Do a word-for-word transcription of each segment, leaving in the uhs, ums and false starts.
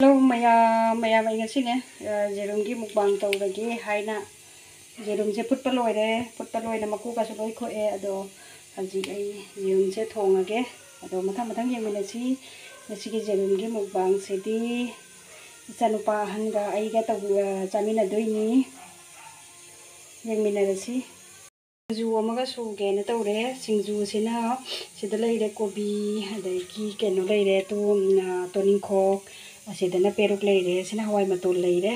Hello ꯃꯌꯥꯝ, ꯃꯌꯥꯝ ꯑꯩ ꯉꯁꯤꯅꯦ, ꯑ, ꯌꯦꯔꯨꯝꯒꯤ mukbang ꯇꯧꯔꯒꯦ ꯍꯥꯏꯅ ꯌꯦꯔꯨꯝꯁꯦ ꯐꯨꯠꯄ ꯂꯣꯏꯔꯦ꯫ ꯐꯨꯠꯄ ꯂꯣꯏꯅ ꯃꯀꯨꯒꯁꯨ ꯂꯣꯏ ꯈꯣꯛꯑꯦ꯫ ꯑꯗꯣ ꯍꯧꯖꯤꯛ ꯑꯩ ꯌꯦꯔꯨꯝꯁꯦ ꯊꯣꯡꯉꯒꯦ꯫ ꯑꯗꯣ ꯃꯊꯪ ꯃꯊꯪ ꯌꯦꯡꯃꯤꯟꯅꯁꯤ꯫ ꯉꯁꯤꯒꯤ ꯌꯦꯔꯨꯝꯒꯤ mukbangꯁꯤꯗꯤ ꯏꯆꯥꯅꯨꯄꯥ ꯑꯍꯟꯒ ꯑꯩꯒ ꯇꯧ-, ꯑ, ꯆꯥꯃꯤꯟꯅꯗꯣꯏꯅꯤ꯫ ꯌꯦꯡꯃꯤꯟꯅꯔꯁꯤ꯫ ꯁꯤꯡꯖꯨ ꯑꯃꯒ ꯁꯨꯒꯦꯅ ꯇꯧꯔꯦ꯫ ꯁꯤꯡꯖꯨꯁꯤꯅ ꯁꯤꯗ ꯂꯩꯔꯦ, ꯀꯣꯕꯤ, ꯑꯗꯒꯤ ꯀꯩꯅꯣ ꯂꯩꯔꯦ, ꯇꯨ-, ꯎꯝ, ꯑ, ꯇꯣꯅꯤꯡꯈꯣꯛ, ꯑꯁꯤꯗꯅ ꯄꯦꯔꯨꯛ ꯂꯩꯔꯦ, ꯁꯤꯅ ꯍꯋꯥꯏ ꯃꯇꯣꯜ ꯂꯩꯔꯦ꯫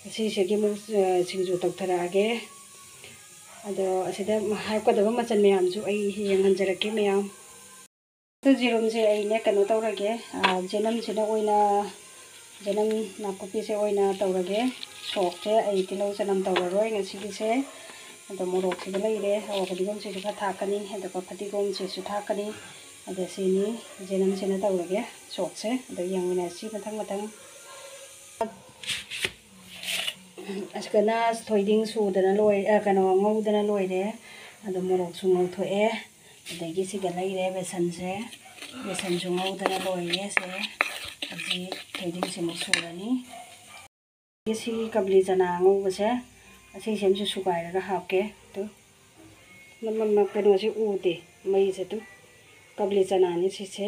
ꯑꯁꯤꯁꯤꯒꯤ ꯑꯃꯨꯛ, ꯑ, ꯁꯤꯡꯖꯨ ꯇꯧꯊꯔꯛꯑꯒꯦ꯫ ꯑꯗꯣ ꯑꯁꯤꯗ ꯍꯥꯞꯀꯗꯕ ꯃꯆꯜ ꯃꯌꯥꯝꯁꯨ ꯑꯩ ꯌꯦꯡꯍꯟꯖꯔꯛꯀꯦ ꯃꯌꯥꯝ꯫ ꯑꯗꯨ ꯌꯦꯔꯨꯝꯁꯦ ꯑꯩꯅꯦ ꯀꯩꯅꯣ ꯇꯧꯔꯒꯦ, ꯑ, ꯆꯦꯅꯝꯁꯤꯅ ꯑꯣꯏꯅ, ꯆꯦꯅꯝ ꯅꯥꯀꯨꯞꯄꯤꯁꯦ ꯑꯣꯏꯅ ꯇꯧꯔꯒꯦ꯫ ꯁꯣꯛꯁꯦ ꯑꯩ ꯇꯤꯜꯍꯧ ꯆꯅꯝ ꯇꯧꯔꯔꯣꯏ ꯉꯁꯤꯒꯤꯁꯦ꯫ ꯑꯗꯣ ꯃꯣꯔꯣꯛꯁꯤꯗ ꯂꯩꯔꯦ, ꯍꯋꯥ ꯐꯗꯤꯒꯣꯝꯁꯤꯁꯨ ꯈꯔ ꯊꯥꯛꯀꯅꯤ, ꯑꯗꯨꯒ ꯐꯗꯤꯒꯣꯝꯁꯤꯁꯨ ꯊꯥꯛꯀꯅꯤ꯫ ꯑꯗ ꯁꯤꯅꯤ ꯆꯦꯅꯝꯁꯤꯅ ꯇꯧꯔꯒꯦ ꯁꯣꯛꯁꯦ꯫ ꯑꯗꯣ ꯌꯦꯡꯃꯤꯟꯅꯁꯤ ꯃꯊꯪ ꯃꯊꯪ꯫ ꯑꯁꯤꯗꯅ ꯊꯣꯏꯗꯤꯡ ꯁꯨꯗꯅ ꯂꯣꯏ-, ꯑ, ꯀꯩꯅꯣ, ꯉꯧꯗꯅ ꯂꯣꯏꯔꯦ꯫ ꯑꯗꯣ ꯃꯣꯔꯣꯛꯁꯨ ꯉꯧꯊꯣꯛꯑꯦ꯫ ꯑꯗꯒꯤ ꯁꯤꯗ ꯂꯩꯔꯦ ꯕꯦꯁꯟꯁꯦ꯫ ꯕꯦꯁꯟꯁꯨ ꯉꯧꯗꯅ ꯂꯣꯏꯔꯦ꯫ ꯁꯦ ꯍꯧꯖꯤꯛ ꯊꯣꯏꯗꯤꯡꯁꯤꯃꯨꯛ ꯁꯨꯔꯅꯤ꯫ ꯁꯤ ꯀꯕꯨꯂꯤ ꯆꯅꯥ ꯑꯉꯧꯕꯁꯦ, ꯑꯁꯤꯁꯤꯃꯁꯨ ꯁꯨꯒꯥꯏꯔꯒ ꯍꯥꯞꯀꯦ꯫ ꯇꯨ꯫ ꯃ-, ꯃ-, ꯃ-, ꯀꯩꯅꯣꯁꯦ ꯎꯗꯦ, ꯃꯩꯁꯦ꯫ ꯇꯨ꯫ ꯀꯕꯨꯂꯤ ꯆꯅꯥꯅꯤ ꯁꯤꯁꯦ꯫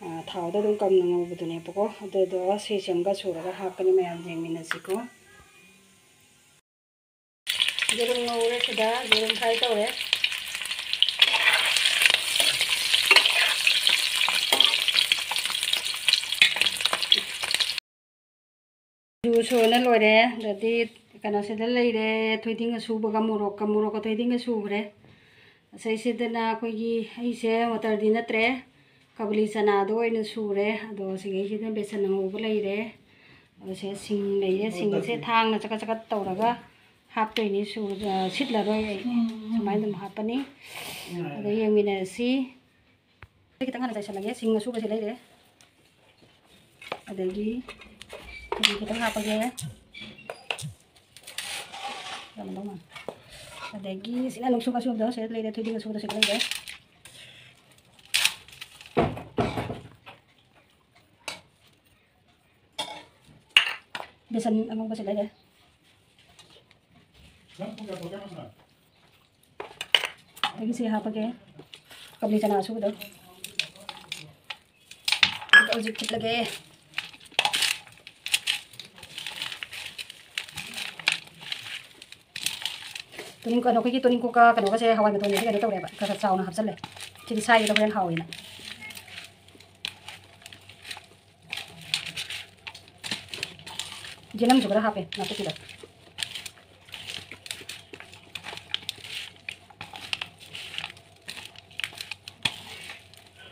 ꯑ, ꯊꯥꯎꯗ ꯑꯗꯨꯝ ꯀꯪꯅ ꯉꯧꯕꯗꯨꯅꯦꯕꯀꯣ꯫ ꯑꯗꯨꯗꯣ ꯁꯤꯁꯤꯃꯒ ꯁꯨꯔꯒ ꯍꯥꯞꯀꯅꯤ, ꯃꯌꯥꯝ ꯌꯦꯡꯃꯤꯟꯅꯁꯤꯀꯣ꯫ ꯌꯦꯔꯨꯝ ꯉꯧꯔꯦ ꯁꯤꯗ, ꯌꯦꯔꯨꯝ fry ꯇꯧꯔꯦ꯫ ꯁꯤꯡꯖꯨ ꯁꯨꯅ ꯂꯣꯏꯔꯦ꯫ ꯑꯗꯗꯤ ꯀꯩꯅꯣꯁꯤꯗ ꯂꯩꯔꯦ, ꯊꯣꯏꯗꯤꯡ ꯑꯁꯨꯕꯒ ꯃꯣꯔꯣꯛꯀ, ꯃꯣꯔꯣꯛꯀ ꯊꯣꯏꯗꯤꯡꯒ ꯁꯨꯈ꯭ꯔꯦ꯫ ꯑꯁꯤꯁꯤꯗꯅ ꯑꯩꯈꯣꯏꯒꯤ, ꯑꯩꯁꯦ ꯃꯇꯔꯗꯤ ꯅꯠꯇ꯭ꯔꯦ, ꯀꯕꯨꯂꯤ ꯆꯅꯥꯗꯣ ꯑꯣꯏꯅ ꯁꯨꯔꯦ꯫ ꯑꯗꯣ ꯁꯤꯒꯩꯁꯤꯗ ꯕꯦꯁꯟ ꯑꯉꯧꯕ ꯂꯩꯔꯦ꯫ ꯑꯗꯣ ꯁꯦ ꯁꯤꯡ ꯂꯩꯔꯦ, ꯁꯤꯡꯁꯦ ꯊꯥꯡꯅ ꯆꯀꯠ ꯆꯀꯠ ꯇꯧꯔꯒ ꯍꯥꯞꯇꯣꯏꯅꯤ, ꯁꯨ-, ꯑ, ꯁꯤꯠꯂꯔꯣꯏ ꯑꯩ꯫ ꯁꯨꯃꯥꯏꯅ ꯑꯗꯨꯝ ꯍꯥꯞꯄꯅꯤ꯫ ꯑꯗꯣ ꯌꯦꯡꯃꯤꯟꯅꯔꯁꯤ꯫ ꯈꯤꯇꯪ ꯍꯥꯟꯅ ꯆꯥꯏꯁꯜꯂꯒꯦ꯫ ꯁꯤꯡ ꯑꯁꯨꯕꯁꯦ ꯂꯩꯔꯦ꯫ ꯑꯗꯒꯤ ꯊꯨꯝ ꯈꯤꯇꯪ ꯍꯥꯞꯄꯒꯦ꯫ ꯌꯥꯝꯃꯝꯗꯧ ꯃꯥꯜꯂꯦ꯫ ꯑꯗꯒꯤ ꯁꯤꯅ ꯅꯨꯡꯁꯨꯕ ꯑꯁꯨꯕꯗꯣ ꯁꯤꯗ ꯂꯩꯔꯦ, ꯊꯣꯏꯗꯤꯡ ꯑꯁꯨꯕꯗꯣ ꯁꯤꯗ ꯂꯩꯔꯦ꯫ ꯕꯦꯁꯟ ꯑꯉꯧꯕꯁꯨ ꯂꯩꯔꯦ꯫ ꯑꯗꯒꯤ ꯁꯤ ꯍꯥꯞꯄꯒꯦ꯫ ꯀꯕꯨꯂꯤ ꯆꯅꯥ ꯑꯁꯨꯕꯗꯣ꯫ ꯑꯗꯨꯒ ꯍꯧꯖꯤꯛ ꯊꯤꯠꯂꯒꯦ꯫ ꯇꯣꯅꯤꯡ-, ꯀꯩꯅꯣ, ꯑꯩꯈꯣꯏꯒꯤ ꯇꯣꯅꯤꯡꯈꯣꯛꯀ ꯀꯩꯅꯣꯒꯁꯦ ꯍꯋꯥꯏ ꯃꯇꯣꯟꯒꯁꯦ ꯀꯩꯅꯣ ꯇꯧꯔꯦꯕ, ꯈꯔ ꯈꯔ ꯆꯥꯎꯅ ꯍꯥꯞꯆꯜꯂꯦ꯫ ꯁꯤꯗꯤ ꯁꯥꯏꯕꯗ ꯍꯣꯔꯦꯟ ꯍꯥꯎꯋꯦꯅ꯫ ꯌꯦꯅꯝꯁꯨ ꯈꯔ ꯍꯥꯞꯄꯦ ꯅꯥꯀꯨꯞꯄꯤꯗ꯫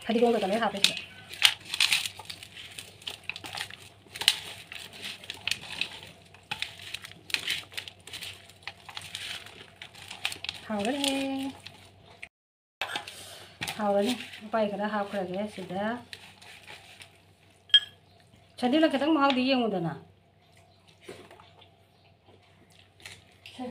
ꯐꯗꯤꯒꯣꯝ ꯀꯩꯀꯥ ꯂꯣꯏ ꯍꯥꯞꯄꯦ ꯁꯤꯗ꯫ ꯍꯥꯎꯔꯅꯤ꯫ ꯍꯥꯎꯔꯅꯤ꯫ ꯎꯄꯥꯏ ꯈꯔ ꯍꯥꯞꯈ꯭ꯔꯒꯦ ꯁꯤꯗ꯫ ꯁꯟꯗꯤꯞꯅ ꯈꯤꯇꯪ ꯃꯍꯥꯎꯗꯤ ꯌꯦꯡꯉꯨꯗꯅ꯫ ꯁꯦ꯫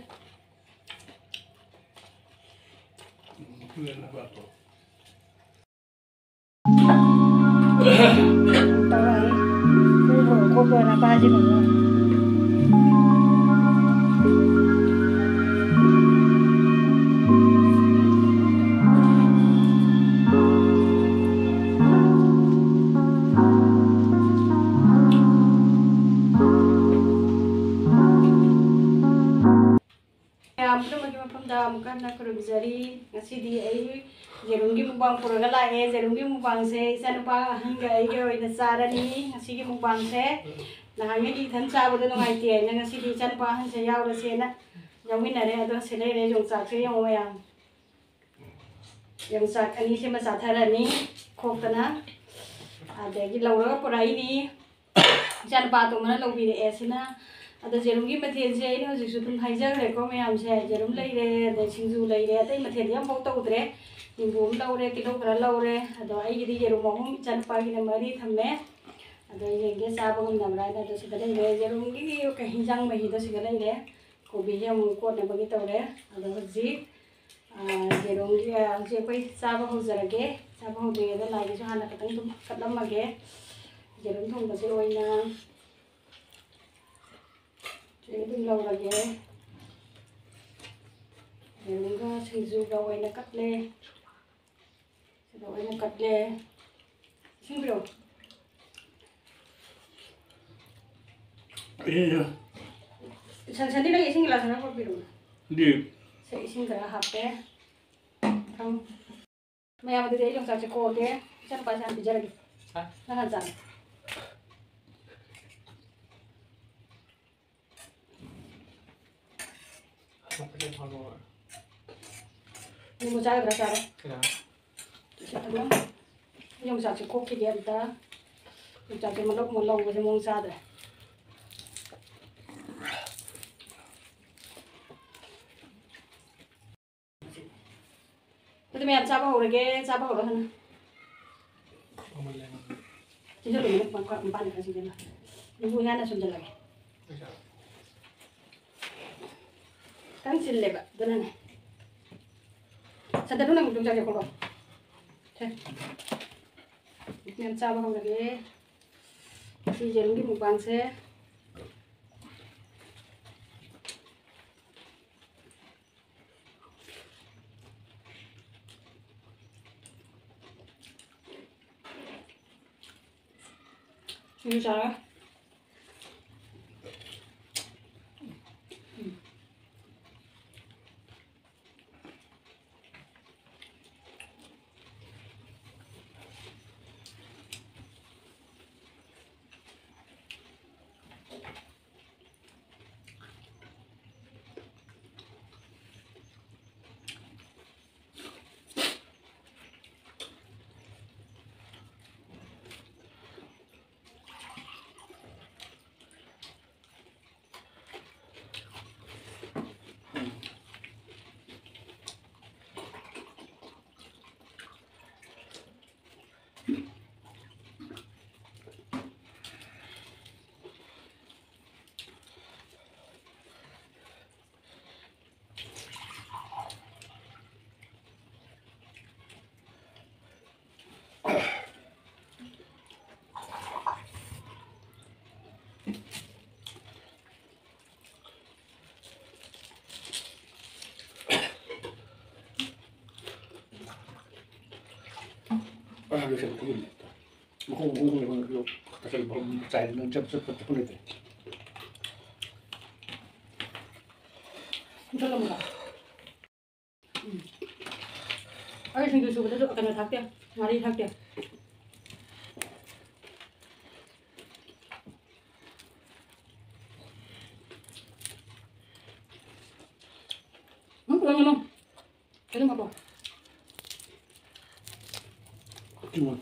ꯇꯧꯔꯛꯑꯦ꯫ ꯀꯣꯛ ꯂꯣꯏꯔ ꯄꯥꯏꯁꯤ ꯀꯩꯅꯣ꯫ ꯃꯌꯥꯝ ꯄꯨꯝꯅꯃꯛꯀꯤ ꯃꯐꯝꯗ ꯑꯃꯨꯛꯀ ꯍꯟꯅ ꯈꯨꯔꯨꯝꯖꯔꯤ꯫ ꯉꯁꯤꯗꯤ ꯑꯩ ꯌꯦꯔꯨꯝꯒꯤ ꯃꯨꯛꯕꯥꯡ ꯄꯨꯔꯒ ꯂꯥꯛꯑꯦ꯫ ꯌꯦꯔꯨꯝꯒꯤ ꯃꯨꯛꯕꯥꯡꯁꯦ ꯏꯆꯥꯅꯨꯄꯥ ꯑꯍꯟꯒ ꯑꯩꯒ ꯑꯣꯏꯅ ꯆꯥꯔꯅꯤ꯫ ꯉꯁꯤꯒꯤ ꯃꯨꯛꯕꯥꯡꯁꯦ ꯅꯍꯥꯟꯉꯩꯗꯤ ꯏꯊꯟ ꯆꯥꯕꯗꯣ ꯅꯨꯡꯉꯥꯏꯇꯦ ꯍꯥꯏꯅ ꯉꯁꯤꯗꯤ ꯏꯆꯥꯅꯨꯄꯥ ꯑꯍꯟꯁꯦ ꯌꯥꯎꯔꯁꯦꯅ ꯌꯥꯎꯃꯤꯟꯅꯔꯦ꯫ ꯑꯗꯣ ꯁꯤ ꯂꯩꯔꯦ, ꯌꯣꯡꯆꯥꯛꯁꯦ ꯌꯦꯡꯉꯣ ꯃꯌꯥꯝ꯫ ꯌꯣꯡꯆꯥꯛ ꯑꯅꯤꯁꯤꯃ ꯆꯥꯊꯔꯅꯤ ꯈꯣꯛꯇꯅ꯫ ꯑꯗꯒꯤ ꯂꯧꯔꯒ ꯄꯨꯔꯛꯏꯅꯤ꯫ ꯏꯆꯥꯅꯨꯄꯥ ꯑꯇꯣꯝꯕꯅ ꯂꯧꯕꯤꯔꯛꯑꯦ ꯁꯤꯅ꯫ ꯑꯗꯣ ꯌꯦꯔꯨꯝꯒꯤ ꯃꯊꯦꯜꯁꯦ ꯑꯩꯅ ꯍꯧꯖꯤꯛꯁꯨ ꯑꯗꯨꯝ ꯍꯥꯏꯖꯈ꯭ꯔꯦꯀꯣ ꯃꯌꯥꯝꯁꯦ꯫ ꯌꯦꯔꯨꯝ ꯂꯩꯔꯦ, ꯑꯗꯩ ꯁꯤꯡꯖꯨ ꯂꯩꯔꯦ, ꯑꯇꯩ ꯃꯊꯦꯜꯗꯤ ꯑꯝꯐꯥꯎ ꯇꯧꯗ꯭ꯔꯦ꯫ ꯅꯤꯝꯕꯨ ꯑꯃ ꯂꯧꯔꯦ, ꯇꯤꯜꯍꯧ ꯈꯔ ꯂꯧꯔꯦ꯫ ꯑꯗꯣ ꯑꯩꯒꯤꯗꯤ ꯌꯦꯔꯨꯝ ꯑꯍꯨꯝ, ꯏꯆꯥꯅꯨꯄꯥꯒꯤꯅ ꯃꯔꯤ ꯊꯝꯃꯦ꯫ ꯑꯗꯣ ꯌꯦꯡꯒꯦ ꯆꯥꯕ ꯉꯝꯅꯕ꯭ꯔꯥ ꯍꯥꯏꯅ꯫ ꯑꯗꯣ ꯁꯤꯗ ꯂꯩꯔꯦ ꯌꯦꯔꯨꯝꯒꯤ ꯀꯩ ꯍꯤꯟꯖꯥꯡ ꯃꯍꯤꯗꯣ ꯁꯤꯗ ꯂꯩꯔꯦ꯫ ꯀꯣꯕꯤꯁꯦ ꯑꯃꯨꯛ ꯀꯣꯠꯅꯕꯒꯤ ꯇꯧꯔꯦ꯫ ꯑꯗꯣ ꯍꯧꯖꯤꯛ, ꯑꯥ, ꯌꯦꯔꯨꯝꯒꯤ, ꯑꯥ, ꯍꯧꯖꯤꯛ ꯑꯩꯈꯣꯏ ꯆꯥꯕ ꯍꯧꯖꯔꯒꯦ꯫ ꯆꯥꯕ ꯍꯧꯗ꯭ꯔꯤꯉꯩꯗ ꯂꯥꯏꯒꯤꯁꯨ ꯍꯥꯟꯅ ꯈꯤꯇꯪ ꯑꯗꯨꯝ ꯀꯠꯂꯝꯃꯒꯦ꯫ ꯌꯦꯔꯨꯝ ꯊꯣꯡꯕꯁꯦ ꯑꯣꯏꯅ ꯁꯤ ꯑꯗꯨꯝ ꯂꯧꯔꯒꯦ꯫ ꯌꯦꯔꯨꯝꯒ ꯁꯤꯡꯖꯨꯒ ꯑꯣꯏꯅ ꯀꯠꯂꯦ꯫ ꯁꯤꯗ ꯑꯣꯏꯅ ꯀꯠꯂꯦ꯫ ꯏꯁꯤꯡ ꯄꯤꯔꯛꯑꯣ꯫ ꯑꯦ꯫ ꯁꯟ-, ꯁꯟꯗꯤ ꯅꯪ ꯏꯁꯤꯡ ꯒꯤꯂꯥꯁ ꯑꯃ ꯄꯤꯔꯛꯑꯣ꯫ ꯗꯤ꯫ ꯁꯦ, ꯏꯁꯤꯡ ꯈꯔ ꯍꯥꯞꯄꯦ꯫ ꯊꯝ-, ꯃꯌꯥꯝ ꯑꯗꯨꯗꯤ ꯑꯩ ꯌꯣꯡꯆꯥꯛꯁꯦ ꯀꯣꯛꯑꯒꯦ꯫ ꯏꯆꯥꯅꯨꯄꯥꯁꯦ ꯍꯥꯟꯅ ꯄꯤꯖꯔꯒꯦ꯫ ꯍꯥ? ꯅꯪ ꯍꯥꯟꯅ ꯆꯥꯔꯣ꯫ ꯅꯪꯕꯨ ꯆꯥꯒꯗ꯭ꯔꯥ? ꯆꯥꯔꯣ꯫ ꯀꯩꯗꯧꯔꯦ? ꯁꯤ ꯑꯗꯨꯝ ꯌꯣꯡꯆꯥꯛꯁꯦ ꯈꯣꯛꯈꯤꯒꯦ ꯑꯝꯇ꯫ ꯌꯣꯡꯆꯥꯛꯁꯦ ꯃꯂꯧ ꯃꯂꯧꯕꯁꯦ ꯃꯑꯣꯡ ꯆꯥꯗ꯭ꯔꯦ꯫ ꯑꯗꯨꯗꯤ ꯃꯌꯥꯝ ꯆꯥꯕ ꯍꯧꯔꯒꯦ, ꯆꯥꯕ ꯍꯧꯔꯣ ꯍꯥꯟꯅ꯫ ꯆꯤꯟꯖꯜꯂꯨꯅꯨ, ꯃꯄꯥꯟ, ꯃꯄꯥꯟꯗ ꯈꯔ ꯆꯤꯟꯖꯜꯂꯣ꯫ ꯅꯕꯨ ꯌꯥꯅ ꯁꯨꯝꯖꯜꯂꯒꯦ꯫ ꯈꯤꯇꯪ ꯆꯤꯜꯂꯦꯕ, ꯑꯗꯨꯅꯅꯦ꯫ ꯁꯟꯗꯗꯨ ꯅꯪ ꯌꯣꯡꯆꯥꯛꯁꯦ ꯈꯣꯛꯂꯣ꯫ ꯁꯦ꯫ ꯃꯌꯥꯝ ꯆꯥꯕ ꯍꯧꯔꯒꯦ꯫ ꯁꯤ ꯌꯦꯔꯨꯝꯒꯤ ꯃꯨꯛꯕꯥꯡꯁꯦ꯫ ꯁꯤꯡꯖꯨ ꯆꯥꯔꯦ꯫ ꯃꯈꯣꯡ ꯃꯈꯣꯡ ꯃꯈꯣꯡ ꯇꯥꯁꯜꯂꯛꯄ ꯆꯥꯏꯗꯅ ꯆꯞ ꯆꯞ ꯆꯞ ꯆꯞ ꯂꯩꯇ꯭ꯔꯦ꯫ ꯃꯨꯊꯠꯂꯝꯃꯨꯔꯥ? ꯎꯝ꯫ ꯑꯩ ꯁꯤꯡꯖꯨ ꯁꯨꯕꯗꯁꯨ ꯀꯩꯅꯣ ꯊꯥꯛꯇꯦ, ꯉꯥꯔꯤ ꯊꯥꯛꯇꯦ꯫ ꯎꯝ, ꯂꯣꯏ ꯉꯝꯃꯣ꯫ ꯀꯩꯅꯣ ꯉꯥꯏꯈꯣ꯫ ꯎꯝ꯫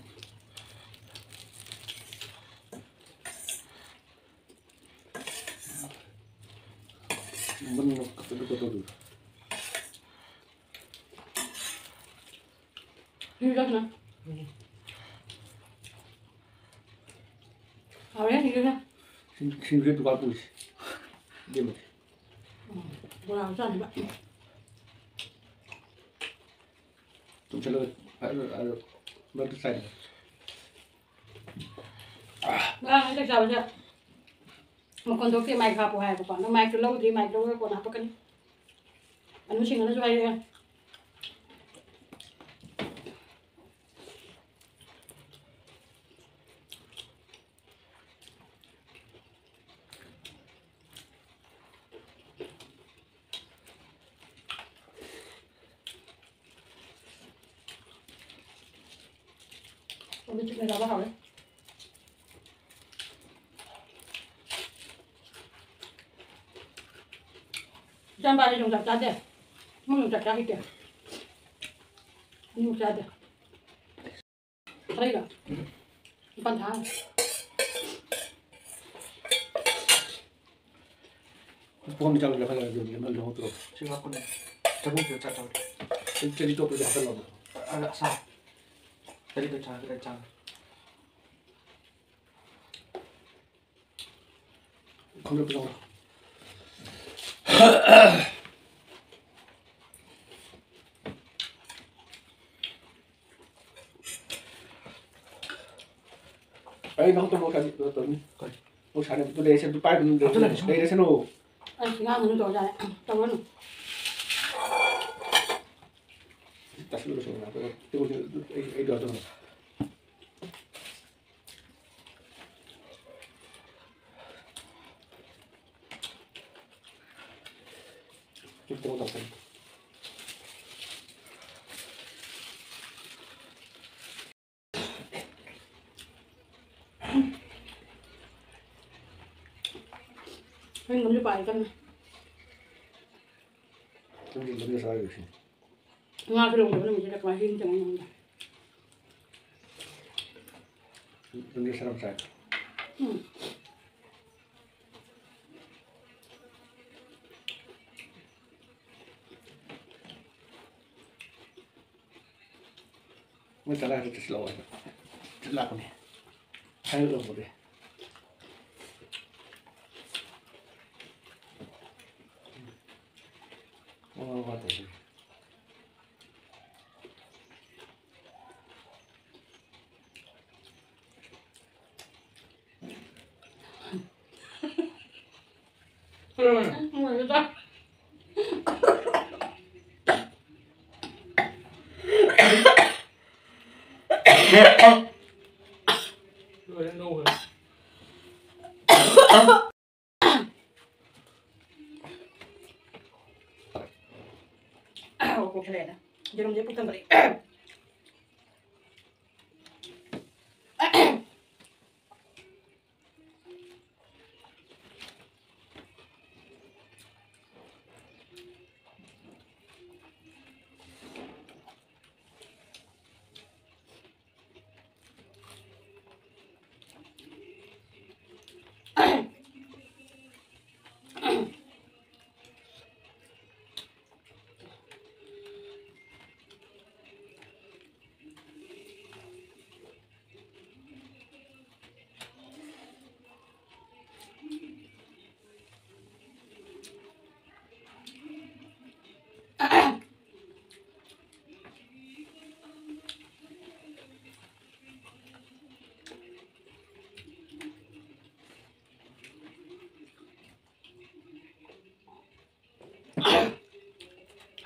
ꯃꯅꯨꯡꯗ ꯀꯩꯅꯣ ꯇꯧꯗꯣꯏ꯫ ꯁꯤꯡꯖꯨ ꯆꯥꯁꯤꯅ꯫ ꯍꯥꯎꯔꯦ ꯁꯤꯡꯖꯨꯁꯦ꯫ ꯁꯤꯡ-, ꯁꯤꯡꯖꯨ ꯗꯨꯀꯥꯟ ꯄꯨꯁꯤ꯫ ꯏꯕꯦꯝꯃ꯫ ꯎꯝ, ꯕꯣꯔꯥ ꯑꯃ ꯆꯥꯅꯕ꯫ ꯇꯨꯝꯁꯜꯂꯒ ꯑ-, ꯑ-, ꯃꯔꯛꯇ ꯆꯥꯏ꯫ ꯉꯔꯥꯡ ꯑꯩ ꯆꯥꯛ ꯆꯥꯕꯁꯦ ꯃꯈꯣꯟ ꯊꯣꯛꯇꯦ, ꯃꯥꯏꯛ ꯍꯥꯞꯄꯣ ꯍꯥꯏꯌꯦꯕꯀꯣ꯫ ꯑꯗꯣ ꯃꯥꯏꯛꯇꯣ ꯂꯧꯗ꯭ꯔꯤ, ꯃꯥꯏꯛ ꯂꯧꯔꯒ ꯀꯣꯟꯅ ꯍꯥꯞꯄꯛꯀꯅꯤ꯫ ꯑꯅꯨ ꯁꯤꯡꯍꯅꯁꯨ ꯍꯥꯏꯔꯛꯑꯦ꯫ ꯑꯗꯨ ꯆꯤꯛꯅ ꯆꯥꯕ ꯍꯥꯎꯋꯦ꯫ ꯏꯆꯥꯅꯨꯄꯥꯗꯤ ꯌꯣꯡꯆꯥꯛ ꯆꯥꯗꯦ꯫ ꯃꯣꯏ ꯌꯣꯡꯆꯥꯛ ꯆꯥ ꯍꯩꯇꯦ꯫ ꯑꯅꯤꯃꯛ ꯆꯥꯗꯦ꯫ ꯈꯔ ꯂꯩꯔꯣ? ꯂꯨꯄꯥ ꯇꯔꯥ꯫ ꯄꯣꯝ ꯆꯥꯕꯗ ꯈꯔ ꯂꯩꯔꯝꯃꯦ, ꯑꯃ ꯂꯧꯍꯧꯗ꯭ꯔꯣ? ꯁꯤ ꯍꯥꯞꯄꯅꯦ꯫ ꯆꯒꯨꯝꯁꯤꯗ ꯆꯥ ꯆꯥꯕꯗꯤ꯫ ꯆꯦꯔꯤ ꯇꯣꯠꯄꯗ ꯍꯥꯞꯆꯜꯂꯣ꯫ ꯑ, ꯑ, ꯑꯁꯥ꯫ ꯆꯦꯔꯤꯗꯣ ꯆꯥ, ꯈꯤꯇꯪ ꯆꯥ꯫ ꯈꯪꯗ꯭ꯔꯦ, ꯄꯨꯖꯧꯔꯣ꯫ ꯑꯩ ꯅꯪ ꯇꯧꯔꯣ, ꯀꯔꯤ ꯇꯧꯅꯤ? ꯀꯔꯤ? ꯑꯣ, ꯁꯥꯟꯅꯕꯗꯨ ꯂꯩꯔꯁꯦ, ꯑꯗꯨ ꯄꯥꯏꯕꯗꯨ ꯑꯗꯨ ꯂꯩꯔꯁꯦ, ꯂꯩꯔꯁꯦ꯫ ꯂꯩꯔꯁꯅꯨ꯫ ꯑꯩ ꯉꯥꯡꯒꯅꯨ ꯇꯧꯔꯖꯥꯠꯂꯦ꯫ ꯇꯧꯔꯅꯨ꯫ ꯇꯥꯁꯤꯜꯂꯨ, ꯁꯣꯝꯗ ꯉꯥꯛꯇ꯫ ꯇꯨ, ꯇꯨ, ꯑꯩ, ꯑꯩ ꯀꯩꯅꯣ ꯇꯧꯔꯦ꯫ ꯇꯧꯁꯜꯂꯨ꯫ ꯍꯣꯔꯦꯟ ꯉꯝꯂꯤ ꯄꯥꯏ ꯀꯟꯅ꯫ ꯅꯪꯒꯤ ꯂꯝꯖꯦꯜ ꯆꯥꯔꯤꯕꯁꯤ꯫ ꯉꯥꯁꯨ ꯂꯧꯗꯕ ꯅꯨꯃꯤꯠꯁꯤꯗ ꯀꯃꯥꯏꯅ ꯍꯤꯡ ꯆꯪꯉꯤ ꯈꯪꯗꯦ꯫ ꯂꯝꯖꯦꯜ ꯆꯥꯔꯝ ꯆꯥꯏ꯫ ꯎꯝ꯫ ꯃꯣꯏ ꯆꯠꯂꯒ ꯆꯠꯁꯤꯜꯂꯛꯑꯣ ꯍꯥꯏꯕ꯫ ꯆꯠꯂꯛꯄꯅꯦ꯫ ꯍꯥꯏꯔꯛꯂꯛꯄꯗꯤ꯫ ꯋꯥ ꯋꯥ ꯇꯧꯗꯣꯏꯅꯦ꯫ ꯌꯦꯔꯨꯝꯁꯦ ꯄꯨꯛ ꯊꯟꯒꯠꯂꯦ꯫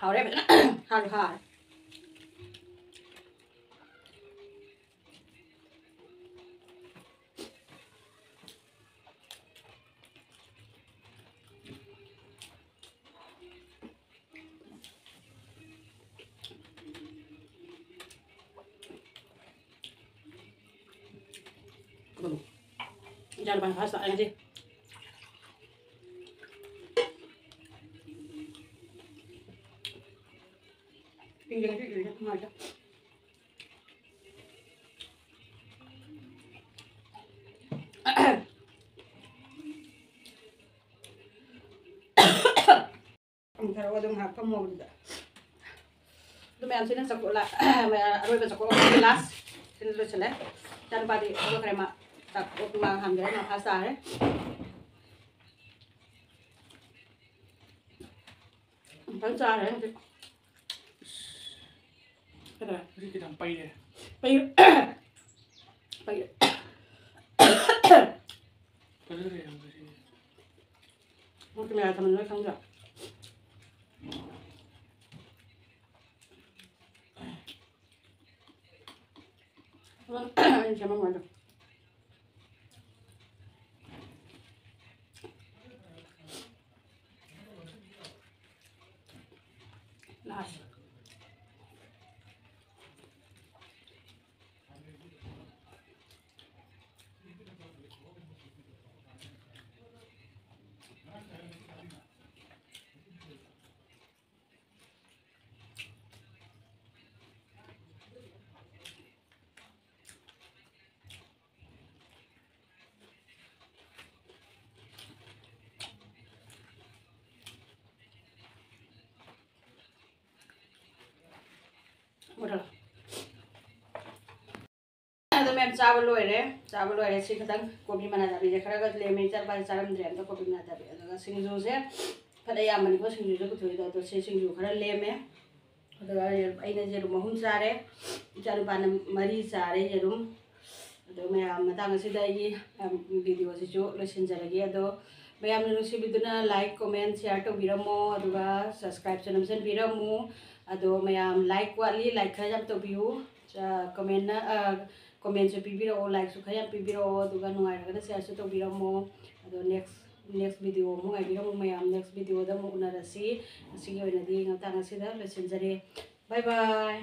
ꯍꯥꯎꯔꯦ ꯐꯖꯅ꯫ ꯍꯥꯎꯔꯦ, ꯍꯥꯎꯔꯦ꯫ ꯏꯆꯥꯅꯨꯄꯥꯅ ꯐꯥꯔꯁ ꯇꯥꯛꯑꯦ ꯉꯁꯤ꯫ ꯏꯪꯗꯦ ꯉꯁꯤ ꯏꯪꯗꯦ ꯅꯨꯡꯉꯥꯏꯇꯦ꯫ ꯑꯃꯨꯛ ꯊꯥꯔꯛꯑꯣ, ꯑꯗꯨꯝ ꯉꯥꯏꯍꯥꯛ ꯐꯝꯃꯣ ꯑꯗꯨꯗ꯫ ꯑꯗꯨ ꯃꯌꯥꯝꯁꯤꯅ ꯆꯥꯛꯀꯣ ꯂꯥ-, ꯃꯌꯥꯝ ꯑꯔꯣꯏꯕ ꯆꯥꯛꯀꯣ ꯑꯩꯈꯣꯏꯒꯤ ꯂꯥꯁ ꯁꯤꯅ ꯂꯣꯏꯁꯤꯜꯂꯦ꯫ ꯏꯆꯥꯅꯨꯄꯥꯗꯤ ꯊꯕꯛ ꯈꯔ ꯃꯥ ꯆꯥꯛ ꯑꯣꯛ ꯃꯥ ꯍꯥꯟꯈ꯭ꯔꯦ, ꯃꯥ ꯐꯥꯔꯁ ꯇꯥꯔꯦ꯫ ꯐꯖꯅ ꯆꯥꯔꯦ ꯍꯧꯖꯤꯛ꯫ ꯀꯩꯗꯧꯔꯦ? ꯍꯧꯖꯤꯛ ꯈꯤꯇꯪ ꯄꯩꯔꯦ꯫ ꯄꯩ-, ꯄꯩꯔꯦ꯫ ꯐꯖꯅ ꯂꯩꯔꯝꯕꯁꯦ꯫ ꯃꯣꯏ ꯀꯦꯃꯦꯔꯥ ꯊꯝꯃꯝꯗꯣꯏ ꯈꯪꯗ꯭ꯔꯣ? ꯑꯩꯅ ꯁꯦꯝꯃꯝꯃꯣꯏꯗꯣ꯫ ꯂꯥꯁ꯫ ꯃꯨꯠꯊꯠꯂꯣ꯫ ꯑꯗꯣ ꯃꯌꯥꯝ ꯆꯥꯕ ꯂꯣꯏꯔꯦ, ꯆꯥꯕ ꯂꯣꯏꯔꯦ꯫ ꯁꯤ ꯈꯤꯇꯪ ꯀꯣꯕꯤ ꯃꯅꯥ ꯊꯥꯕꯤꯁꯦ ꯈꯔꯒ ꯂꯦꯝꯃꯦ, ꯏꯆꯥꯅꯨꯄꯥꯁꯦ ꯆꯥꯔꯝꯗ꯭ꯔꯦ ꯑꯝꯇ ꯀꯣꯕꯤ ꯃꯅꯥ ꯊꯥꯕꯤ꯫ ꯑꯗꯨꯒ ꯁꯤꯡꯖꯨꯁꯦ ꯐꯅ ꯌꯥꯝꯕꯅꯤꯀꯣ ꯁꯤꯡꯖꯨꯁꯦ ꯄꯨꯊꯣꯛꯏꯗꯣ, ꯑꯗꯣ ꯁꯤ ꯁꯤꯡꯖꯨ ꯈꯔ ꯂꯦꯝꯃꯦ꯫ ꯑꯗꯨꯒ ꯑꯩꯅ ꯌꯦꯔꯨꯝ ꯑꯍꯨꯝ ꯆꯥꯔꯦ, ꯏꯆꯥꯅꯨꯄꯥꯅ ꯃꯔꯤ ꯆꯥꯔꯦ ꯌꯦꯔꯨꯝ꯫ ꯑꯗꯣ ꯃꯌꯥꯝ ꯃꯇꯥꯡ ꯑꯁꯤꯗ ꯑꯩꯒꯤ, ꯑꯝ, video ꯁꯤꯁꯨ ꯂꯣꯏꯁꯤꯟꯖꯔꯒꯦ꯫ ꯑꯗꯣ ꯃꯌꯥꯝꯅ ꯅꯨꯡꯁꯤꯕꯤꯗꯨꯅ like, comment, share ꯇꯧꯕꯤꯔꯝꯃꯣ, ꯑꯗꯨꯒ subscribe ꯁꯨ ꯅꯝꯁꯤꯟꯕꯤꯔꯝꯃꯨ꯫ ꯑꯗꯣ ꯃꯌꯥꯝ like ꯋꯥꯠꯂꯤ, like ꯈꯔ ꯌꯥꯝ ꯇꯧꯕꯤꯌꯨ꯫ ꯑ, comment ꯅ, ꯑ, comment ꯁꯨ ꯄꯤꯕꯤꯔꯛꯑꯣ, like ꯁꯨ ꯈꯔ ꯌꯥꯝ ꯄꯤꯕꯤꯔꯛꯑꯣ, ꯑꯗꯨꯒ ꯅꯨꯡꯉꯥꯏꯔꯒꯅ share ꯁꯨ ꯇꯧꯕꯤꯔꯝꯃꯣ꯫ ꯑꯗꯣ next, next video ꯑꯃꯨꯛ ꯉꯥꯏꯕꯤꯔꯝꯃꯨ ꯃꯌꯥꯝ, next video ꯗ ꯑꯃꯨꯛ ꯎꯅꯔꯁꯤ꯫ ꯉꯁꯤꯒꯤ ꯑꯣꯏꯅꯗꯤ ꯃꯇꯥꯡ ꯑꯁꯤꯗ ꯂꯣꯏꯁꯤꯟꯖꯔꯦ꯫ Bye bye꯫